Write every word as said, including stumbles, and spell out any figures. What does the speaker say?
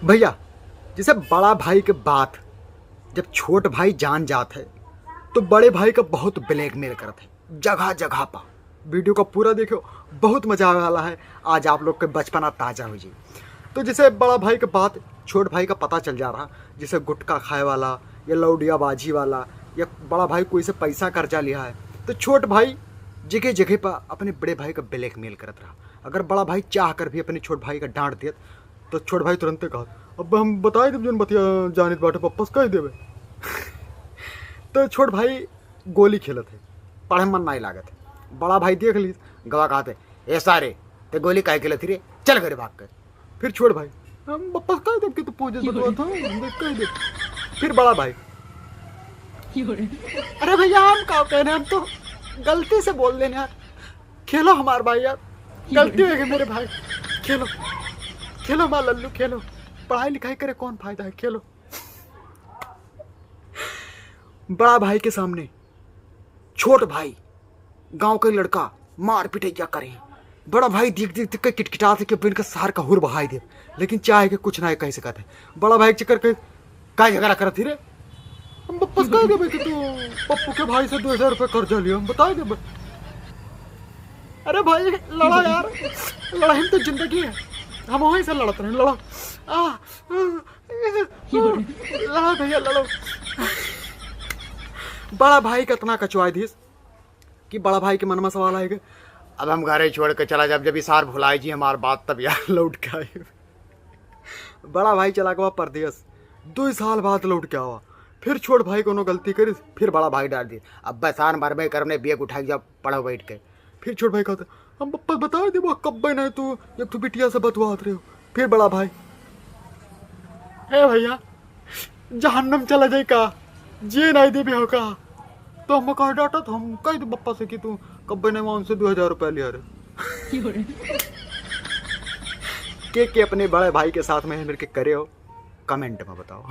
भइया, जैसे बड़ा भाई के बात जब छोट भाई जान जात है, तो बड़े भाई का बहुत blackmail करत है जगह जगह पर। Video का पूरा देखियो, बहुत मजा आवे वाला है। आज आप लोग के बचपना ताजा होइ जाई। तो जैसे बड़ा भाई के बात छोट भाई का पता चल जा रहा, जैसे गुटखा खाए वाला या लौंडियाबाजी वाला या बड़ा भाई कोई से पैसा कर्जा लिहा है, तो छोट भाई जगह जगह पर अपने बड़े भाई का blackmail करत रहा। अगर बड़ा भाई चाह कर भी अपने छोट भाई का डांट देत, तो छोट भाई तुरंते कहत, "अब हम बताइ देब जौन बतिया जानित बाटे, पप्पा से कहि देबे।" तो छोट भाई गोली खेलत है, पढ़े मन नाहीं लागत है। बड़ा भाई देख ली, गवा कहत है, "ए सारे, ते गोली काहे खेलत ही रे? चल घरे भाग कर।" फिर छोट भाई, "हम पप्पा से कहि देब कि तू पूजे से दुआ था, हम देख कहि देब।" फिर बड़ा भाई, "अरे भइया, हम का कहने, हम तो गलती से बोल देने यार, खेलो हमार भाई यार, गलती होइ गई मेरे भाई, खेलो, खेलो हमार लल्लू, खेलो, पढ़ाई लिखाई करे कौन फायदा है, खेलो।" बड़ा भाई के सामने छोट भाई, गांव के लड़का, मार पिटैया करे। बड़ा भाई देख देख देख के किटकिटात है कि अब इनका सार का हुर बहाई दे, लेकिन चाहे के कुछ ना कहि सकत है। बड़ा भाई के चक्कर के का झगड़ा करत ही रे? हम पप्पा से कहि देबे कि तू पप्पू के भाई से दो हजार रुपये कर्जा लियो, हम बताइ देबे। अरे भाई, लड़ा यार, लड़ाई में तो जिंदगी है, हम वहीं से लड़त रहे, लड़ो। आ, आ, लड़ो भइया, लड़ो। बड़ा भाई का इतना कचवाइ दिस कि बड़ा भाई के मन में सवाल आइगे, "अब हम घरे छोड़ के चला जाब, जब ई सार भुलाइ जी हमार बात, तब यार लौट के आइब।" बड़ा भाई चला गवा परदेस, दुइ साल बाद लौट के आवा, फिर छोट भाई कौनो गलती करिस, फिर बड़ा भाई डांट दिस, "अब बसान भर में करने बेग उठाइ जाब, पढ़ो बैठ के।" फिर छोट भाई कहत, "हम पप्पा बताइ देबो, कब्बे नाहीं तू एक ठो बिटिया से बतवात रहे हो।" फिर बड़ा भाई, "हे भइया, जहन्नम चला जाई का, जिए नाहीं देबे हो का?" तो हम कह डांटत, हम कहि देब पप्पा से कि तू कब्बे नाहीं वहाँ से दो हजार रुपया लिया रे। के के अपने बड़े भाई के साथ में मिलके करे हो, comment में बताओ।